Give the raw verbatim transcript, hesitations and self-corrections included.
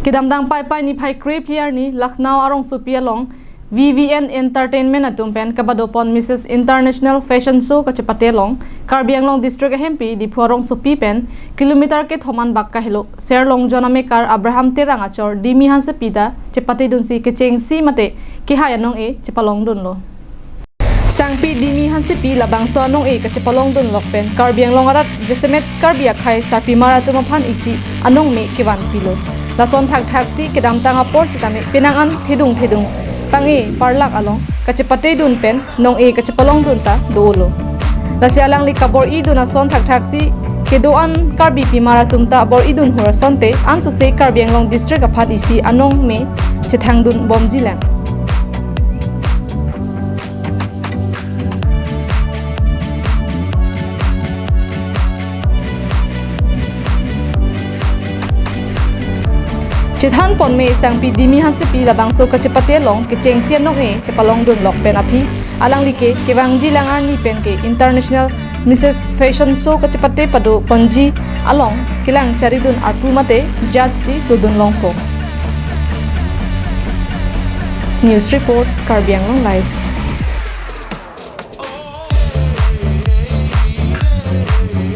Kedamtang Paipai niphai krephli arni Lucknow arongsopi along V V N Entertainment atum pen kabadopon Missus International Fashion Show kachepate along Karbi Anglong District ahempi Diphu arongsopi pen kilometer kethom anbak kahelo Serlongjon amekar Abraham Terang achor Dimi Hansepi ta chepatedunsi kechengsi mate kehai anong-e chepalongdunlo. Sangpi Dimi Hansepi labangso anong-e kachepalongdunlok pen Karbi Anglong arat jasemet Karbi akhei sarpimar atum aphan isi anong me kevanpilo. Lason thakthaksi kedamtang apor sitame penang an thedung thedung pang-e parlak along kachepatedun pen nong-e kachepalongdun ta dolo. Lasi alangli kabor-idun ason thakthaksi kedo-an Karbi pimar atum ta bor-idun hur asonte ansose Karbi Anglong District aphan isi anong me chethangdun bomjilang. Chethanpon me Sangpi Dimi Hansepi labangso kachepate along kechengsi anong-e chepalongdunlok pen aphi alangli ke kevangjilang arni pen ke International Missus Fashion Show kachepate padoponji along kelang charidun arpu mate judge si dodunlongpo. News report, Karbi Anglong Live.